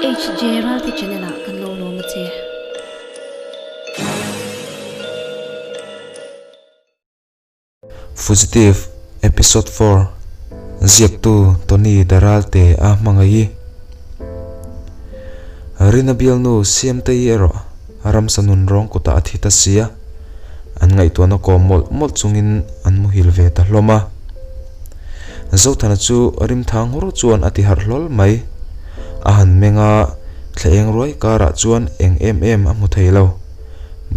HJ Ralte channel ah kan lo lawm a che. Fugitive Episode 4 Ziaktu Tony Daralte a hmangaih i. Rina bialnu Siamtei erawh ramsa nun rawng kutah a thi ta sia, an ngaihtuahna kawm mawlh mawlh chungin an muhil ve ta hlawm a. Zothana chu rimthang hur chuan a ti harh hlawl mai. A han meng a, thla eng ruai karah chuan eng em em a hmu thei lo.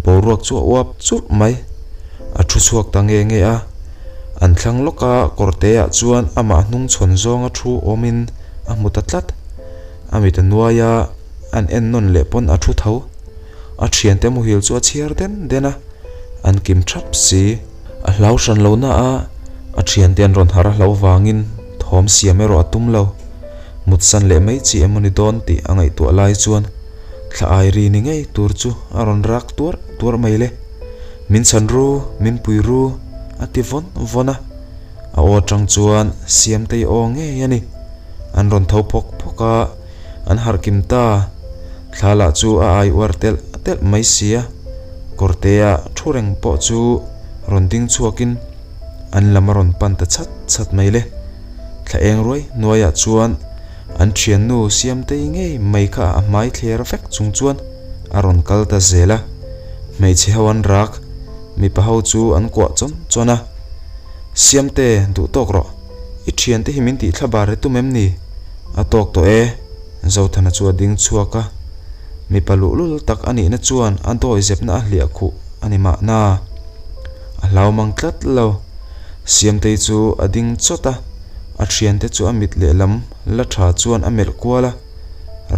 Boruak chu a uap churh mai. A thu chhuak ta nge nge a. An thlang lawka kawrteah chuan amah hnung chhawn zawnga thu awmin a hmu ta tlat. A mit a nuai a, an en nawn leh pawn a thu tho. A thiante muhil chu a chhiar den den a, an kim thap si. A hlau hran lo na a, a thiante an rawn harh a hlo vangin thawm siam erawh a tum lo. Mutsan leh mai chi emaw ni dawn tih a ngaihtuah lai chuan thla ai ri ni ngei tur chu a rawn rak tuarh tuarh mai le. Min chhan ru, min pui ru, a ti vawn vawn a. A aw atang chuan Siamtei aw ngei a ni. An rawn tho phawk phawk a, an harh kim ta. Thla lah chu a ai uar telh telh mai si a, kawrtea thu reng pawh chu rawn ding chhuakin an lam a rawn pan ta chhat chhat mai le. Thla eng ruai hnuaiah chuan an thiannu Siamtei ngei mai kha a hmai thler vek chung chuan a rawn kal ta zel a, hmeichhe ho an rak, mipa ho chu an kuah chawn chawn a. Siamte, duh tawk rawh, i thiante hi min tih thla bar e tum em ni? A tawk tawh e. Zothana chu a ding chhuak a, mipa luhlul tak a nihna chuan a dawi zepna a hliah khuh a ni mahna. A hlau mang tlat lo. Siamtei chu a ding chawt a, a thiante chu a mit lehlam la tha chuan a melh kual a,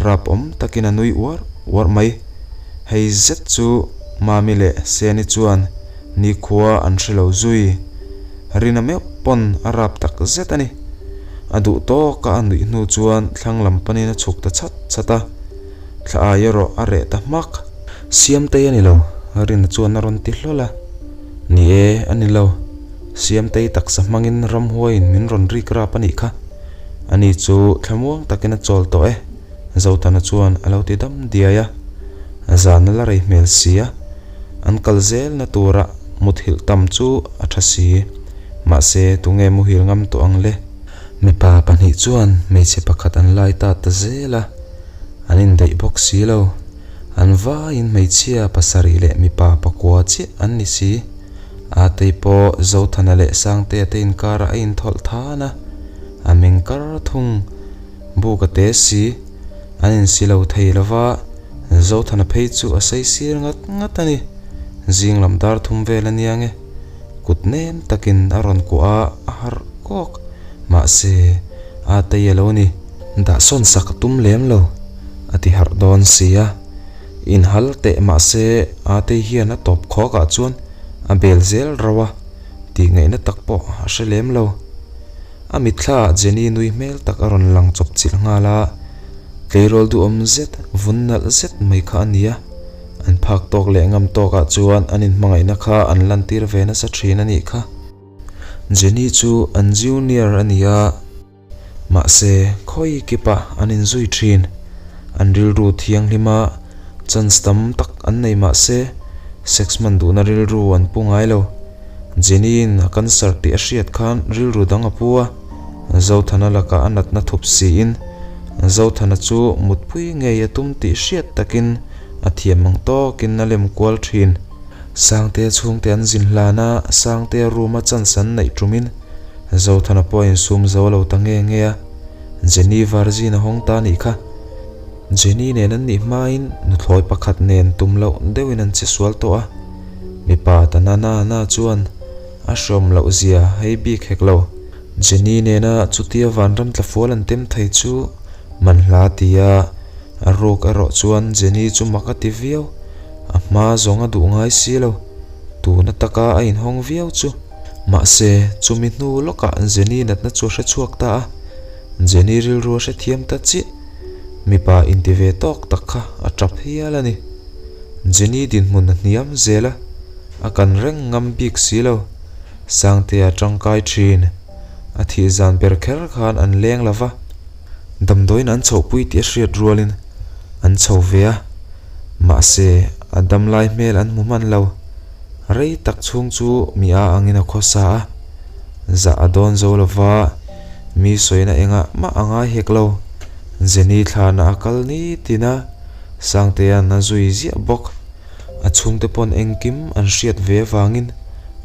rap awm takin a nui uar uar mai. Hei zet chu Mami leh Seni chuan nikhua an hre lo zui. Rina meuh pawn a rap tak zet a ni. A duh tawk a a nuih hnu chuan thlang lam panin a chhuk ta chhat chhat a, thla ai erawh a reh ta hmak. Siamtei a ni lo, Rina chuan a rawn ti hlawl a. Ni e, a ni lo. Siamtei taksa hmangin ramhuaiin min rawn rik rap a nih kha. Ani chu thlamuang takin a chawl tawh e, Zotana chuan a lo ti dam diai a. Zan a la rei hmel si a, an kal zelna tura muthilh tam chu a tha si. Mahse, tunge muhil ngam tawh ang le? Mipa pahnih chuan hmeichhe pakhat an lai ta ta zel a, an indaih bawk si lo. An vaiin hmeichhia pasarih leh mipa pakua chiah an ni si. Atei pawh Zothana leh Sangtea te inkarah a inthawlh than a, a meng kar thung. Buk a te si, an insi lo thei lo va, Zothana phei chu a sei sir ngat ngat a ni. Zing lam dar thum vel a nia nge. Kut nem takin a rawn kuah a, a harh kawk. Mahse, a tei a lo ni. Dahsawn sak a tum lem lo, a ti harh dawn si a. Inhal teh mahse, a tei hian a tawp khawkah chuan a bel zel rauh a, tih ngaihna tak pawh a hre lem lo. A mitthlaah Jenny nui hmel tak a rawn lang chawp chilh nghal a, tleirawl duhawm zet, vun nalh zet mai kha a ni a. An phak tawk leh ngam tawkah chuan an inhmangaihna kha an lantir ve nasa thin a nih kha. Jenny chu an junior a ni a, mahse khawi kipah an inzui thin. An rilru thianghlim a, chance tam tak an nei mahse sex hman duhna rilru an pu ngai lo. Jenny-in a cancer tih a hriat khan rilru dang a pu a, Zothana lakah a natna thup siin Zothana chu mutpui ngei a tum tih hriat takin a thiam ang tawkin a lem kual thin. Sangtea chhungte an zin hlan a, Sangtea room a chance an neih tumin Zothana pawh a insum zo lo ta nge nge a, Jenny Virgin a hawng ta nih kha. Jenny nen an nih hmain nuthlawi pakhat nen tum loh deuhin an che sual tawh a, mipa ta na na na chuan a hreawm loh zia hei bik hek lo. Jenny nena chutia vanram tlafual an tem thei chu man hla ti a, a ruk erawh chuan Jenny chu mak a ti viau, a hma zawng a duh ngai si lo, tuna taka a inhawng viau chu. Mahse, chumi hnu lawkah Jenny natna chu a hre chhuak ta a, Jenny rilru a hrethiam ta chiah, mipa inti ve tawk tak kha a tap hial a ni. Jenny dinhmun a hniam zel a, a kan reng ngam bik si lo. Sangtea tangkai thin. A thih zan ber kher khan an leng lo va, damdawiin an chhohpui tih a hriat rualin. An chho ve a, mahse a damlai hmel an hmu hman lo. Rei tak chhung chu mi a angin a khawsa a, zah a dawn zo lo va, mi sawina engah mah a ngai hek lo. Jenny thlana a kal nitin a, Sangtea'n a zui ziah bawk. A chhungte pawn engkim an hriat ve avangin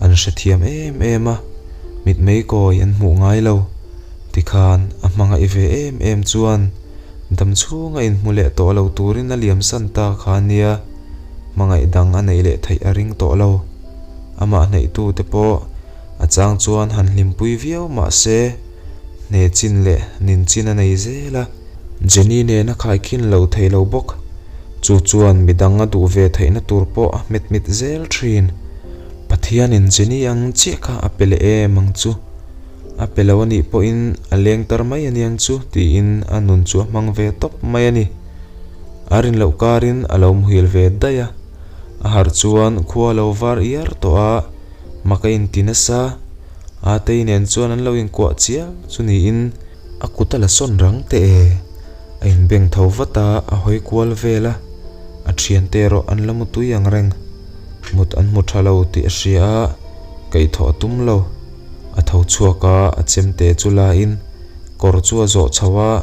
an hrethiam em em a, mitmei kawi an hmuh ngai lo. Tikhan a hmangaih ve em em chuan dam chhunga inhmu leh tawh lo turin a liamsan ta kha nia, hmangaih dang a neih leh theih a ring tawh lo. Amah hneihtute pawh a chang chuan han hlimpui viau mah se, hne chin leh nin chin a nei zel a. Jenny nen a khaikhin lo thei lo bawk. Chu chuan midang a duh ve theihna tur pawh a hmet mit zel thin. Pathianin Jenny ang chiah kha a pe leh em ang chu. A pe lo anih pawhin a leng tar mai aniang chu tiin a nun chu a hmang ve tawp mai a ni. A rin loh karin a lo muhil ve daih a. A harh chuan khua a lo var iar tawh a, mak a inti nasa. Atei nen chuan an lo inkuah chial chu niin. A kut a la sawn rang teh e. A inbeng tho vat a, a hawi kual vel a. A thiante erawh an la mu tui ang reng. Mut an hmu tha lo tih a hria a, kaihthawh a tum lo. A tho chhuak a, a chemte chu la in kawr chu a zawh chho a,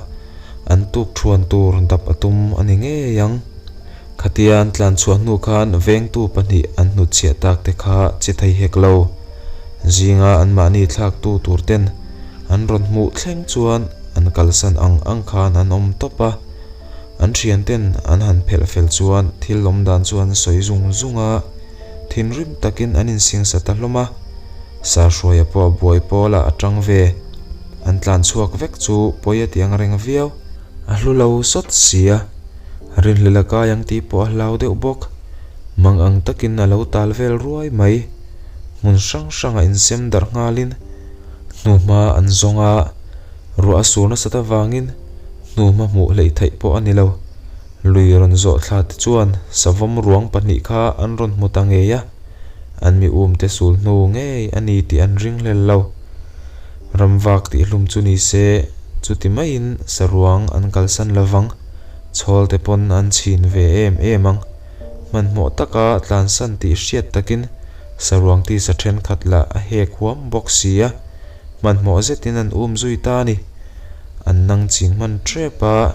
an tuk thuan tur dap a tum a ni ngei ang. Khatia an tlan chhuah hnu khan vengtu pahnih an hnutchhiah tak te kha che thei hek lo. Zinga anmahni thlaktu tur ten An rawn hmuh thleng chuan an kalsan ang ang khan an awm tawp a, an thianten an han phelh fel chuan thil awm dan chu an sawi zung zung a, thinrim takin an insingsa ta hlawm a, Sahruaia pawh a buai pawlah a tang ve, an tlan chhuak vek chu pawi a ti ang reng viau. A hlu lo sawt si a, rinhlel a kai ang tih pawh a hlau deuh bawk, mang ang takin a lo tal vel ruai mai, hmun hrang hrangah insem darh nghalin, Hnuhma an zawng a, ruah a sur nasat avangin hnuhma hmuh hleih theih pawh a ni lo. Lui rawn zawh thla te chuan savawm ruang pahnih kha an rawn hmu ta ngei a, an mi um te sul hnu ngei a ni tih an ring hlel lo. Ramvak tih hlum chu ni se, chuti maiin saruang an kalsan lovang, chhawl te pawn an chhin ve em em ang. Hmanhmawh taka tlansan tih hriat takin Saruang tisa thenkhat lah a hek huam bawk si a, hmanhmawh zetin an um zui ta a ni. An nang ching hman tep a,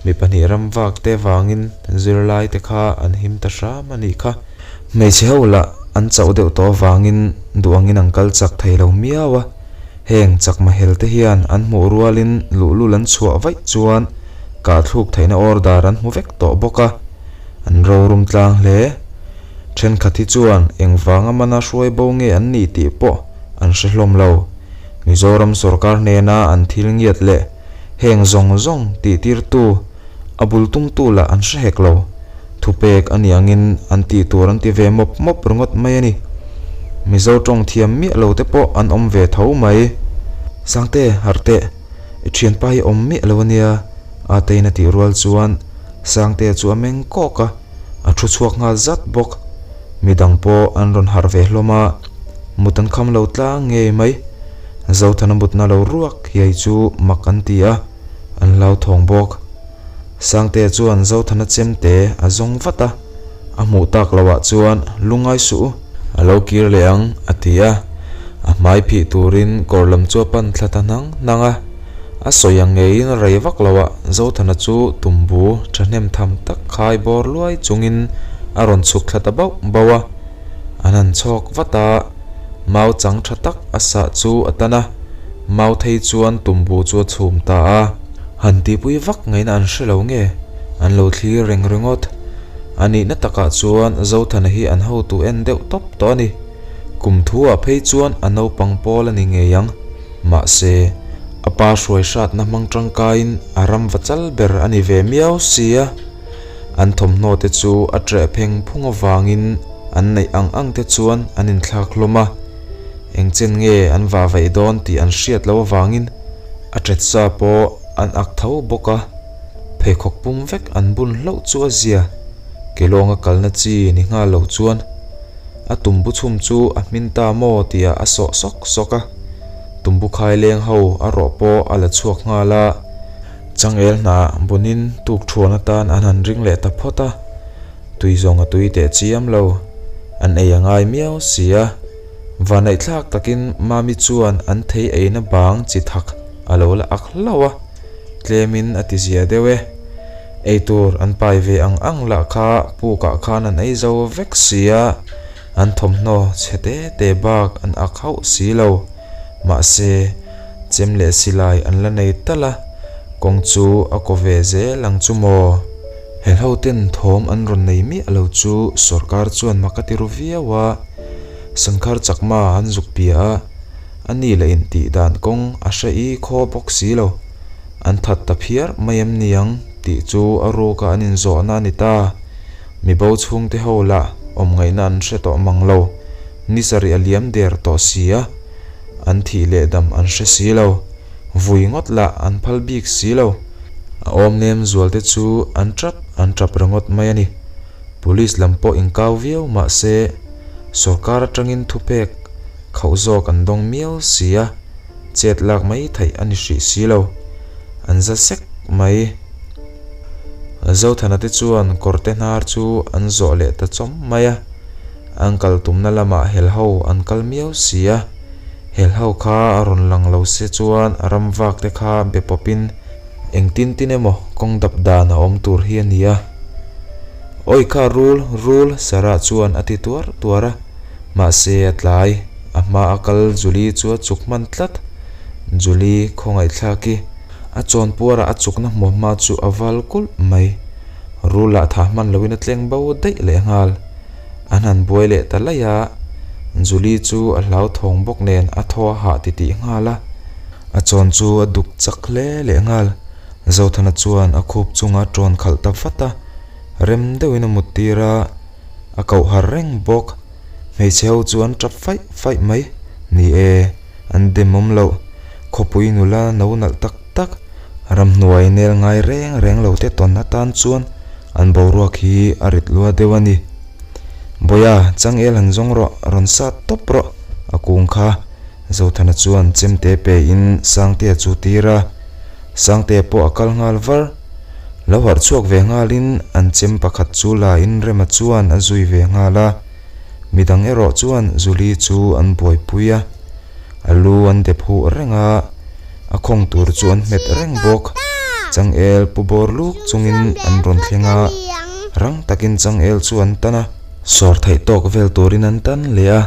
mi pahnih ram vak te vangin zirlai te kha an him ta hram a nih kha. Hmeichhe ho lah an chauh deuh tawh avangin duh angin an kal chak thei lo miau a, heng chakma hel te hian an hmuh rualin luhlul an chhuah vaih chuan kahthluk theihna order an hmu vek tawh bawk a, an rorum tlang hle. Thenkhat hi chuan engvanga mana hruai bo nge an nih tih pawh an hre hlawm lo. Mizoram sorkar hnena an thil ngiat leh heng zawng zawng tih tirtu, a bul tumtu lah an hre hek lo. Thupek a nih angin an tih tur an ti ve mawp mawp ringawt mai a ni. Mizo tawng thiam miah lo te pawh an awm ve tho mai. Sangte, harh teh, i thianpa hi awm miah lo a nia, Atein a tih rual chuan Sangtea chu a meng kawk a. A thu chhuak nghal zat bawk. Midang pawh an rawn harh ve hlawm a, mut an kham lo tlang ngei mai. Zothana mutna lo ruak hiai chu mak an ti a, an hlauthawng bawk. Sangtea chuan Zothana chemte a zawng vat a, a hmuh tak loh ah chuan lungngai suh u. A lo kir leh ang, a ti a. A hmai phih turin kawr lam chu a pan thla ta hnang hnang a. A sawi ang ngeiin rei vak loah Zothana chu tumbu thahnem tham tak khai bawr luai chungin a rawn chhuk thla ta bauh bauh a. An han chhawk vat a, mau chang tha tak a sah chu a tan a, mau thei chuan tumbu chu a chhum ta a. Han tihpui vak ngaihna an hre lo nge, an lo thlir reng ringawt. A nihna takah chuan Zothana hi an hotu en deuh tawp tawh a ni. Kum thuah phei chuan a naupang pawl a ni ngei ang. Mahse, a pa hruai hratna hmang tangkaiin a ram va chal ber a ni ve miau si a. An thawmhnaw te chu a ṭeh pheng phung avangin an neih ang ang te chuan an inthlak hlawm a. Engchen nge an vah vaih dawn tih an hriat loh avangin a ṭet sa pawh an ak tho bawk a. Pheikhawk pum vek an bun hlauh chu a zia. Kelawnga kalna chi ni nghal lo chuan. A tumbu chhum chu a hmin ta maw tihah a sawh sawk sawk a, tumbu khai leng ho a rawh pawh a la chhuak nghal a. Changel hnah bunin tuk thuan atan an han ring leh ta phawt a, tui zawng a tui teh chiam lo, an ei a ngai miau si a. Vanaihthlak takin Mami chuan an thei eina bang chi thak a lo la ak hlauh a, tlemin a ti zia deuh e. Eitur an pai ve ang ang lah kha pukah khan an ei zo vek si a, an thawmhnaw chhe te te bak an ak hauh si lo. Mahse, chem leh silai an la nei tal a, kawng chu a kaw ve zel ang chu maw? Helho ten thawm an rawn nei miah lo chu sawrkar chuan mak a ti ru viau a, Sankhar chakma an zuk bia a, a ni leh intih dan kawng a hre i khaw bawk si lo. An that ta phiar mai em ni ang tih chu a ruka an inzawhna a ni ta. Mibo chhungte ho lah awm ngaihna an hre tawh mang lo. Ni sarih a liam der tawh si a, an thih leh dam an hre si lo. Vui ngawt lah an phal bik si lo. A awm nem zual te chu an tap an tap ringawt mai a ni. Police lam pawh inkau viau mah se, sawrkar atangin thupek khauh zawk an dawng miau si a, chet lak mai theih a ni hrih si lo. An za sek mai. Zothana te chuan kawrte hnar chu an zawh leh ta chawm mai a. An kal tumna lamah helho an kal miau si a, helho kha a rawn lang lo se chuan ram vak te kha be pawpin engtin tin emaw kawng dap dan a awm tur hi a ni a. Awi kha rul, rul, Sarah chuan a ti tuar tuar a, mahse a tlai, a hma a kal Julie chu a chuk hman tlat. Julie khawngaihthlak i a chawnpuarah a chukna hmuahma chu a val kulh mai. Rul lah thah hman loin a tleng bo daih lehnghal. An han buai leh ta laih a, Julie chu a hlauthawng bawk nen a thaw a hah titih nghal a. A chawn chu a duk chak hle leh nghal. Zothana chuan a khup chunga tawn khalh ta vat a, rem deuhin a mut tir a, a koh har reng bawk. Hmeichhe ho chu an tap faih faih mai. Ni e, an demawm loh. Khawpui nula no nalh tak tak, ramhnuai nel ngai reng reng lo te tawn atan chuan an boruak hi a rit lua deuh a ni. Bawia, changel han zawng rawh, rawn sat tawp rawh, a kung kha. Zothana chuan chemte pe in Sangtea chu tir a, Sangtea pawh a kal nghal var. Lo harh chhuak ve nghal in an chem pakhat chu la in Rema chuan a zui ve nghal a, midang erawh chuan Julie chu an buaipui a. A lu an dep huh reng a, a khawng tur chu an hmet reng bawk. Changel pu bawr luk chungin an rawn thleng a, rang takin changel chu an tan a. Sawr theih tawk vel turin an tan leh a,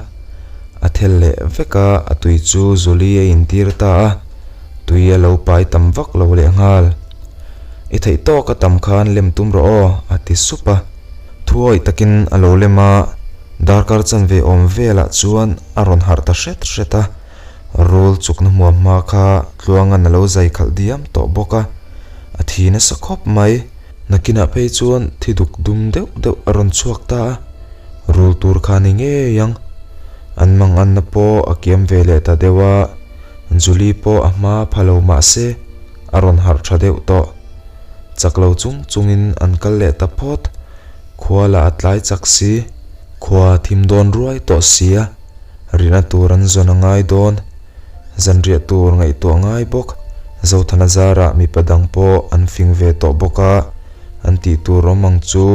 a thel leh vek a, a tui chu Zuli a intir ta a, tui a lo pai tam vak lo leh nghal. I theih tawk a tam khan lem tum rawh aw, a ti sup a. Thuawih takin a lo lem a. Darkar chanve awm velah chuan a rawn harh ta hret hret a, rul chukna hmuam hma kha Tluangan a lo zai khalh diam tawh bawk a, a thi nasa khawp mai. Nakinah phei chuan thi duk dum deuh deuh a rawn chhuak ta a, rul tur kha ni ngei ang. An manganna pawh a kiam ve leh ta deuh a, Julie pawh a hma pha lo mah se a rawn harh tha deuh tawh. Chak lo chung chungin an kal leh ta phawt. Khua lah a tlai chak si, khua thim dawn ruai tawh sia, rihna tur an zawn a ngai dawn. Zanriah tur ngaihtuah ngai bawk, Zothana zarah mipa dang pawh an fing ve tawh bawk a, an tih tur awm ang chu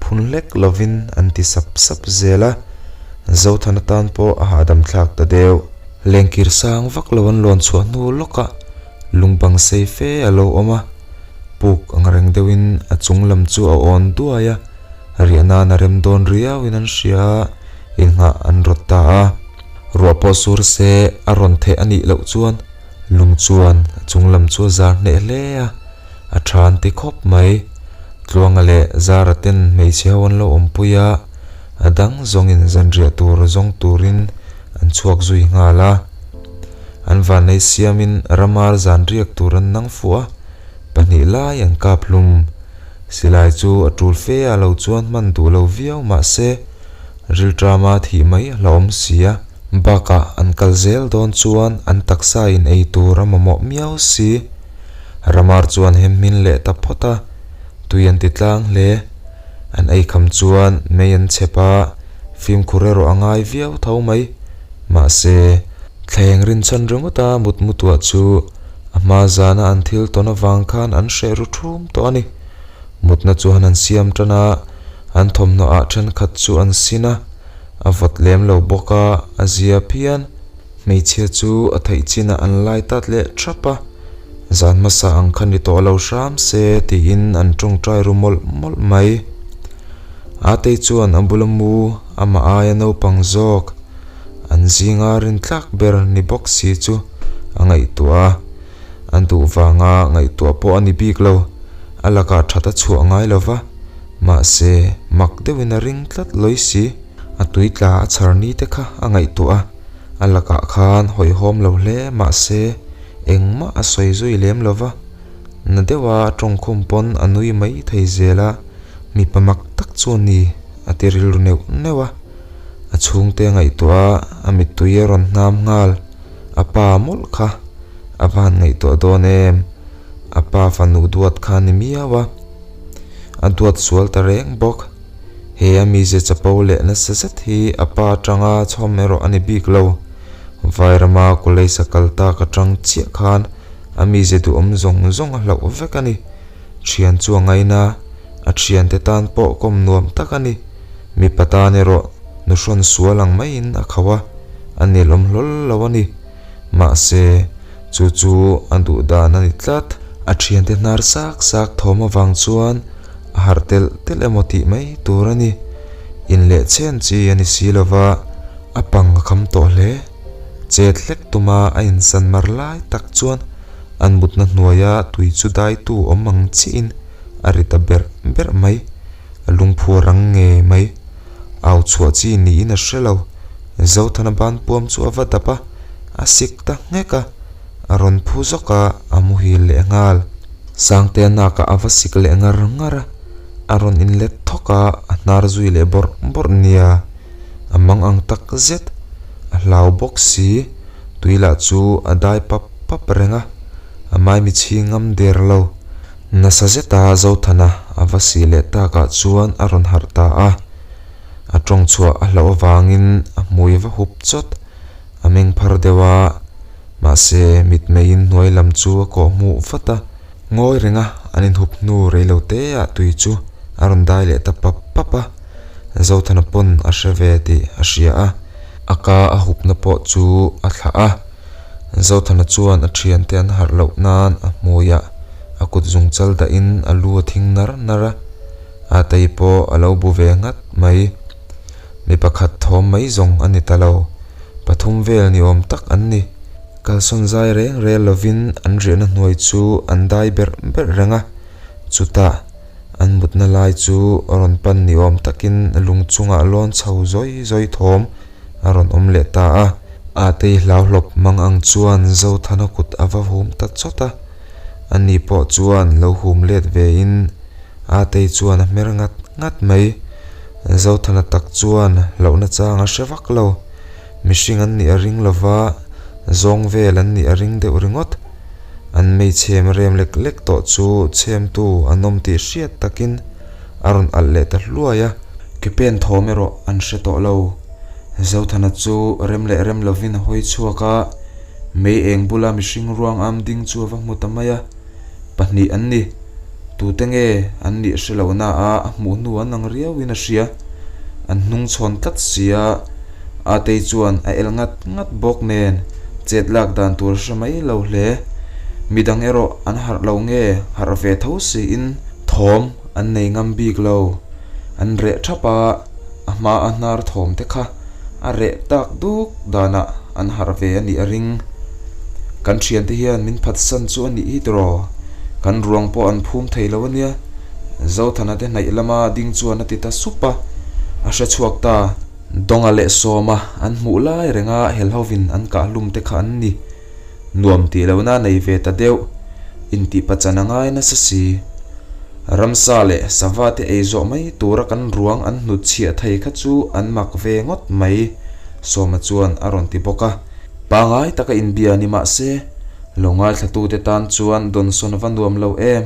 phun hlek lovin an ti sap sap zel a, Zothana tan pawh a hahdam thlak ta deuh. Lengkir sang vak lo an lawn chhuah hnu lawkah Lungbang sei fe a lo awm a, puk ang reng deuhin a chung lam chu a awn duai a, riah nan a rem dawn riauin an hria a, innghah an rawt ta a. Ruah pawh sur se a rawn theh a nih loh chuan lung chuan a chung lam chu a zar hneh hle a, a tha an ti khawp mai. Tluanga leh Zara ten hmeichhe ho an lo awmpui a, a dang zawngin zanriah tur zawng turin an chhuak zui nghal a. An vannei siamin ramar zan riak tur an nang fuh a, pahnih lai an kap hlum. Silai chu a tul fe a lo chuan hman duh lo viau mah se, rilṭama thih mai a hlauhawm si a. Bakah an kal zel dawn chuan an taksa in ei tur a mamawh miau si. Ramar chuan hem hmin leh ta phawt a, tui an ti tlang hle. An ei kham chuan mei an chhep a, fimkhur erawh a ngai viau tho mai. Mahse, thleng rinchhan ringawta mut mutuah chu A hma zana an thil tawn avang khan an hreh ru thum tawh a ni. Mutna chuan an siam tan a, an thawmhnaw ah thenkhat chu an sin a, a vawt lem lo bawk a, a zia phian. Hmeichhia chu a theih chinah an lai tat leh thap a, zan hmasa ang kha ni tawh lo hram se tiin an tawngtai ru mawlh mawlh mai. Atei chuan a bula mu amah aia naupang zawk an zinga rintlak ber ni bawk si chu a ngaihtuah a, a duh vanga ngaihtuah pawh a ni bik lo, a lakah that a chhuah ngai lo va, mahse mak deuhin a ring tlat lawi si. A tui tla a chhar ni te kha a ngaihtuah a, a lakah khan hawihhawm lo hle mahse engmah a sawi zui lem lo va, na deuha a tawngkhum pawn a nui mai thei zel a, mipa mak tak chu a ni a ti rilru neuh neuh a, a chhungte a ngaihtuah a, a mittui a rawn hnam nghal, a pa mawlh kha a va han ngaihtuah dawn em, a pa fanu duat kha a ni miau a, a duat sual ta reng bawk. He a mize chapo leh nasa zet hi a pa atanga chhawm erawh a ni bik lo. Vairama college a kal tak atang chiah khan a mize duhawm zawng zawng a hlauh vek a ni. Thian chu a ngaina, a thiante tan pawh kawm nuam tak a ni. Mipa tan erawh nuhrawn sual ang maiin a khauh a, a nelawm hlawl lo a ni. Mahse, chu chu a duh dan a ni tlat. A thiante hnar sak sak thawm avang chuan a harh telh telh emaw tih mai tur a ni. Inleh chhen chi a ni si lova, a pang a kham tawh hle. Chet hlek tuma a insan mar lai tak chuan an mutna hnuaia tui chu daitu awm ang chiahin a ri ta berh berh mai. A lungphu a rang ngei mai. Au chhuah chi niin a hre lo. Zothana ban puam chu a va dap a, a sik ta nghek a, a rawn phu zawk a, a muhil leh nghal. Sangtea nakah a va sik leh ngar ngar a, a rawn inlet thawk a, a hnar zui leh bawrh bawrh nia. A mang ang tak zet, a hlau bawk si, tui lah chu a dai pap pap reng a, a maimi chhing ngam der lo. Nasa zeta Zothana a va sih leh takah chuan a rawn harh ta a, a tawng chhuah a hlauh avangin a hmui va hup chawt, a meng phar deuh a, mahse mitmeiin hnuai lam chu a kawh hmuh vat a, ngawi renga an inhup hnu rei lo te ah tui chu a rawn dai leh ta pap pap a, Zothana pawn a hre ve tih a hria a, a ka a hupna pawh chu a thlah a. Zothana chuan a thiante an harh loh nan a hmuiah a kut zung chal dahin a lu a thing nar nar a, a tei pawh a lo bu ve nghat mai. Mi pakhat thawm mai zawng a ni ta lo, pathum vel ni awm tak an ni. Kalsawn zai reng rel lovin an riahna hnuai chu an dai berh berh reng a, chutah an mutna lai chu rawn pan ni awm takin lung chungah lawn chho zawi zawi thawm a rawn awm leh ta a. Atei hlauhlawp mang ang chuan Zothana kut a va hum ta chawt a, ani pawh chuan lo hum let ve in Atei chuan a hmer ngat ngat mai. Zothana tak chuan hlauhna chang a hre vak lo, mihring an nih a ring lova, zawng vel an nih a ring deuh ringawt. An mei chhem rem lek lek tawh chu chhemtu an awm tih hriat takin a rawn alh leh ta hluai a. Ke pen thawm erawh an hre tawh lo. Zothana chu rem leh rem lovin a hawi chhuak a, mei eng bula mihring ruang am ding chu a va hmu ta mai a, pahnih an ni. Tute nge an nih hre lohna a a hmuh hnu an ang riauin a hria. An hnung chhawn tlat si a, Atei chuan a el ngat ngat bawk nen chet lak dan tur a hre mai lo hle. Midang erawh an harh lo nge harh ve tho siin thawm an nei ngam bik lo. An reh thap a. A hma a hnar thawm te kha a reh tak duk danah an harh ve a nih a ring. Kan thiante hian min phatsan chu a nih hi tiraw? Kan ruang pawh an phum thei lo a nia. Zothana te hnaih lama ding chuan a ti ta sup a, a hre chhuak ta. Dawnga leh Sawma an hmuh lai renga helhovin an kah hlum te kha an ni. Nuam tih lohna a nei ve ta deuh, intih pachan a ngai nasa si. Ramsa leh sava te ei zawh mai tura kan ruang an hnut chhiah thei kha chu an mak ve ngawt mai, Sawma chuan a rawn ti bawk a. Pangai taka inbia ni mah se, lo ngaithlatute tan chuan dawnsawn a va nuam lo em.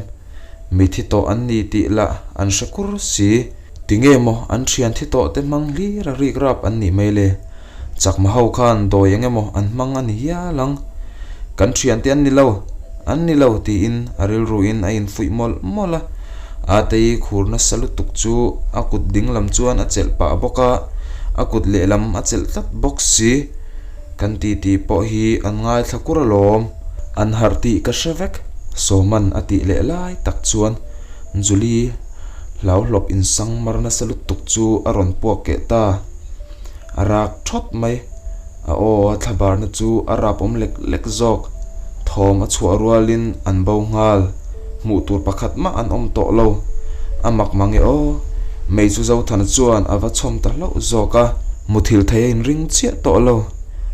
Mi thi tawh an ni tih lah an hre kur si. Ti nge maw an thian thi tawh te hmang hlir a rik rap an nih mai le? Chakma ho khan dawi eng emaw an hmang a ni hial ang. Kan thiante an ni lo. An ni lo tiin a rilruin a infuih mawlh mawlh a. Atei khur nasa lutuk chu a kut dinglam chuan a chelh pah bawk a, a kut lehlam a chelh tlat bawk si. Kan titi pawh hi an ngaithla kur alawm. An harh tih ka hre vek, Sawman a tih leh lai tak chuan Julie hlauhlawp insang mar nasa lutuk chu a rawn puak keh ta. A rak thawt mai. A aw a thlabarna chu a rap awm lek lek zawk. Thawm a chhuah rualin an bo nghal. Hmuh tur pakhat mah an awm tawh lo. A mak mang e aw. Mei chu Zothana chuan a va chhawm ta hlauh zawk a. Muthilh thei a inring chiah tawh lo.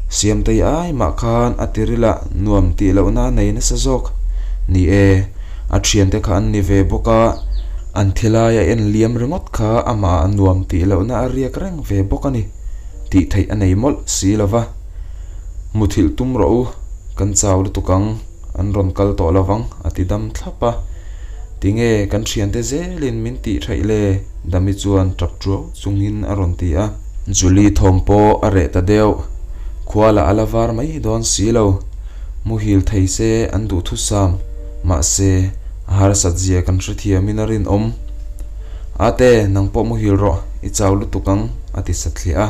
Siamtei ai mah khan a tiril ah nuam tih lohna a nei nasa zawk. Ni e, a thiante kha an ni ve bawk a, an thilai a en liam ringawt kha amah ah nuam tih lohna a riak reng ve bawk a ni. Tih theih a nei mawlh si lo va. Muthilh tum rawh u, kan chau lutuk ang, an rawn kal tawh lo vang, a ti dam thlap a. Tinge kan thiante zelin min tih theih le? Dami chuan tap tuau chungin a rawn ti a. Julie thawm pawh a reh ta deuh. Khua lah a la var mai dawn si lo. Muhil thei se an duhthusam, mahse a harsat zia kan hrethiamin a rinawm. Ate, nang pawh muhil rawh, i chau lutuk ang, a ti sathliah a.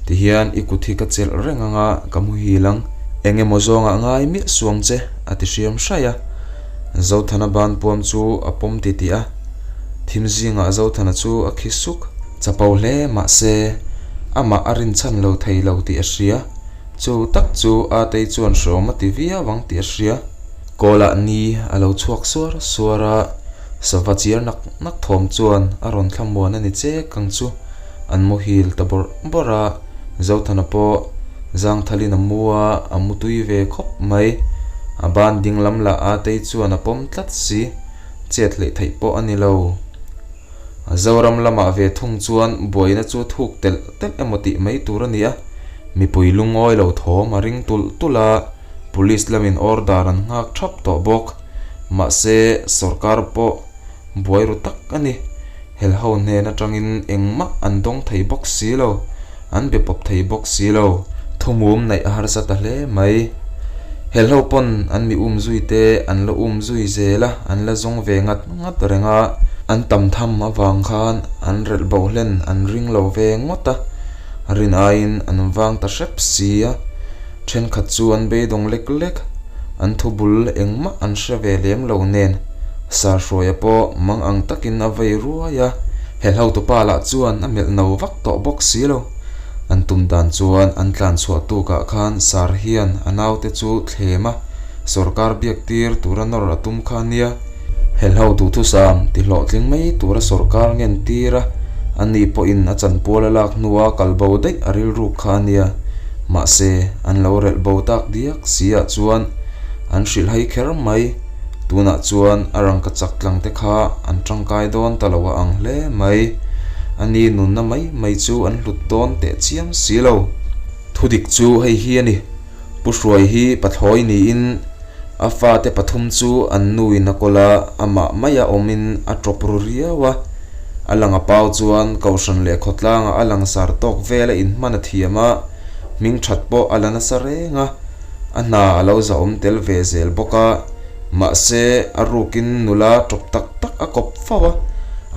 Tihian i kut hi ka chelh reng anga ka muhil ang. Eng emaw zawngah ngai miah suang che, a ti hriam hraih a. Zothana ban puam chu a pawm titih a. Thim zingah Zothana chu a khi suk. Chapo hle mahse, amah a rinchhan lo thei lo tih a hria. Chu tak chu Atei chuan hreawm a ti viau ang tih a hria. Kawlah ni a lo chhuak suar suar a, sava chiar nak nak thawm chuan a rawn thlamuan a ni chek ang chu. An muhil ta bawrh bawrh a, Zothana pawh zangthalin a mu a, a mu tui ve khawp mai. A ban dinglam lah Atei chuan a pawm tlat si, chet hleih theih pawh a ni lo. Zoram lamah ve thung chuan buaina chu thuk telh telh emaw tih mai tur a ni a, mipui lungawi lo thawm a ring tulh tulh a, Police lamin order an nghak thap tawh bawk. Mahse, sorkar pawh buai ru tak a ni. Helho hnen atangin engmah an dawng thei bawk si lo, an be pawp thei bawk si lo. Thumum neih a harsa ta hle mai. Helho pawn an mi um zui te an la um zui zel a, an la zawng ve ngat ngat reng a. An tam tham avang khan an relh bo hlen an ring lo ve ngawt a, rin aiin an vang ta hrep si a. Thenkhat chu an beidawng lek lek, an thu bul engmah an hre ve lem lo nen Sarhruaia pawh mang ang takin a vei ruai a, helhotupa lah chuan a melh no vak tawh bawk si lo. An tum dan chuan an tlan chhuah tukah khan Sar hian a naute chu thlem a, sawrkar biak tir tura nawr a tum kha nia. Helho duhthusam ti hlawhtling mai tura sawrkar ngen tir a, ani pawhin a chanpual a lak hnua kal bo daih a rilruk kha a nia. Mahse, an lo relh bo tak diak si ah chuan an hrilh hai kher mai. Tunah chuan a rangka chak tlang te kha an tangkai dawn ta lo a ang hle mai. Ani nunna mai mai chu an hlut dawn teh chiam si lo. Thudik chu hei hi a ni. Pu Hruai hi pathlawi niin a fate pathum chu an nuin a kawl a, amah maia awmin a tawp ru riau a. A lang a pau chuan Kohhran leh khawtlangah a langsar tawk vel a inhman a thiam a, hming that pawh a la nasa reng a, a hna a lo zahawm tel ve zel bawk a. Mahse, a rukin nula tawp tak tak a kawp fo a,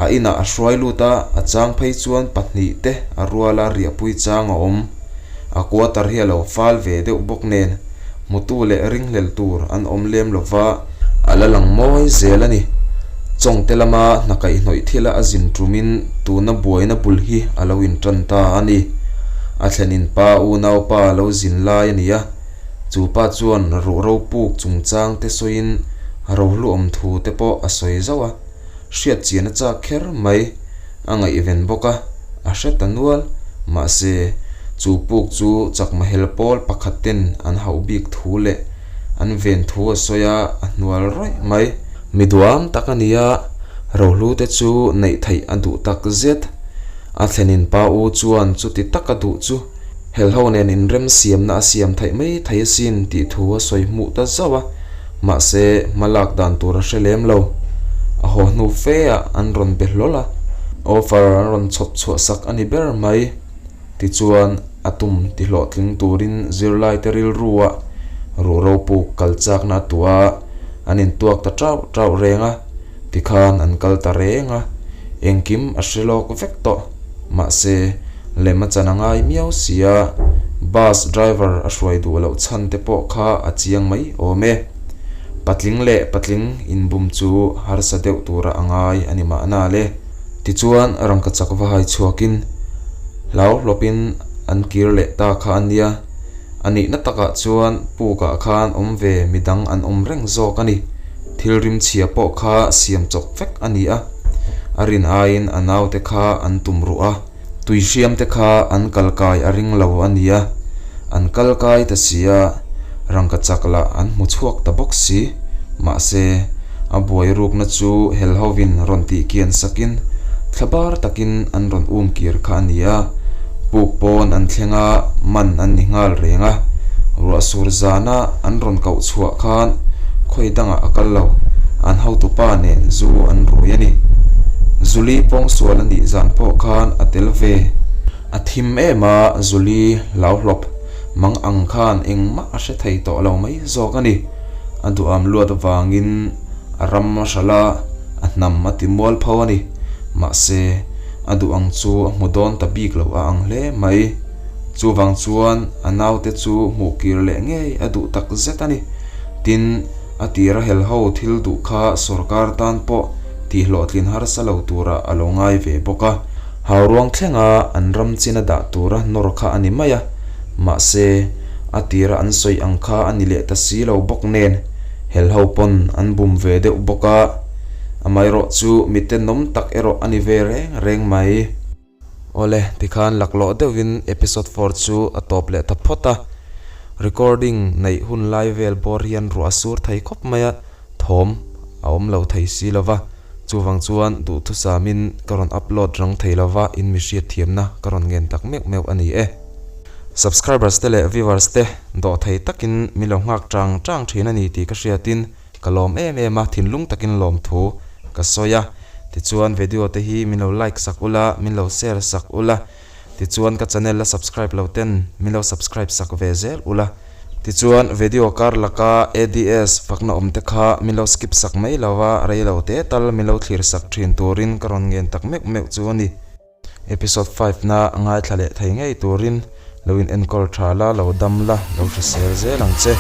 a inah a hruai lut a, a chang phei chuan pahnih te a ruala riahpui chang a awm. A quarter hi a lo fal ve deuh bawk nen hmutu leh ringhlel tur an awm lem lo va, a la lang mawi zel a ni. Chawngte lama hna kaihhnawih thila a zin tumin tuna buaina bul hi a lo intan ta a ni. A thlenin pa unaupa a lo zin lai a ni a, chu pa chuan ruhro puk chungchang te sawiin rohluawm thu te pawh a sawi zauh a, hriat chian a chak kher mai. A ngaihven bawk a, a hre ta nual. Mahse, chu puk chu chakma hel pawl pakhat ten an hauh bik thu leh an ven thu a sawi a, a hnual rawih mai. Mi duam tak a ni a, rohlu te chu neih theih a duh tak zet. A thlenin pa u chuan chuti taka duh chu helho nen inremsiamna a siam theih mai thei asin tih thu a sawi hmuh ta zauh a. Mahse, hma lak dan tur a hre lem lo. A haw hnu fe ah an rawn be hlawl a, offer an rawn chhawp chhuah sak a ni ber mai. Tichuan, a tum ti hlawhtling turin zirlaite rilru ah ruhro puk kal chakna a tuah a. An intuak ta ṭauh ṭauh reng a, tikhan an kal ta reng a, engkim a hre lawk vek tawh. Mahse, lem a chan a ngai miau si a, bus driver a hruai duh loh chhan te pawh kha a chiang mai awm e. Patling leh patling inbum chu harsa deuh tura a ngai a ni mahna le. Tichuan, rangkachak va hai chhuakin hlau hlawpin an kir leh ta kha a nia. A nihna takah chuan pukah khan awm ve midang an awm reng zawk a ni. Thil rimchhia pawh kha siam chawp vek a ni a. A rin aiin a naute kha an tum ruh a, tui hriamte kha an kal kai a ring lo a nia. An kal kai ta si a, rangka chak lah an hmu chhuak ta bawk si. Mahse, a buai rukna chu hel hovin rawn tih kian sakin thlabar takin an rawn um kir kha a ni a. Puk pawn an thleng a, man an ni nghal reng a. Ruah sur zana an rawn koh chhuah khan khawi dangah a kal lo, an hotupa nen zu an rui a ni. Zuli pawngsual a nih zan pawh khan a tel ve. A thim em a, Zuli hlauhlawp mang ang khan engmah a hre thei tawh lo mai zawk a ni. A duham luat avangin a ram a hralh a, a hnam a ti mual pho a ni. Mahse, a duh ang chu a hmu dawn ta bik lo a ang hle mai. Chuvang chuan a naute chu hmuh kir leh ngei a duh tak zet a ni. Tin, a tira hel ho thil duh kha sorkar tan pawh tihhlawhtlin harsa lo turah a lo ngai ve bawk a. Hauruang thlenga an ram chin a dah tura nawr kha a ni mai a, mahse, a tira an sawi ang kha a ni leh ta si lo bawk nen, hel ho pawn an bum ve deuh bawk a. Amaherawh chu mi tenawm tak erawh a ni ve reng reng mai. Awle, tikhan laklawh deuhin episode four chu a tawp leh ta phawt a. Recording neih hun lai vel bawr hian ruah a sur thei khawp mai a, thawm a awm lo thei si lo va. Chuvang chuan duhthusamin ka rawn upload rang thei lo va, in mi hriatthiamna ka rawn ngen tak meuh meuh a ni e. Subscribers te leh viewers te dawh thei takin min lo nghak chang chang thin a ni tih ka hriatin Ka lawm em em a, thinlung takin lawmthu ka sawi a. Tichuan video te hi min lo like sak ula, min lo share sak ula, tichuan ka channel la subscribe lo ten min lo subscribe sak ve zel ula. Tichuan video kar laka ads fakna awm te kha min lo skip sak mai lo a, rei lo te tal min lo thlir sak thin turin ka rawn ngen tak meuh meuh chu a ni. Episode 5 na ngaithla leh thei ngei turin lo in enkawl tha la, lo dam la, lo hrisel zel ang che.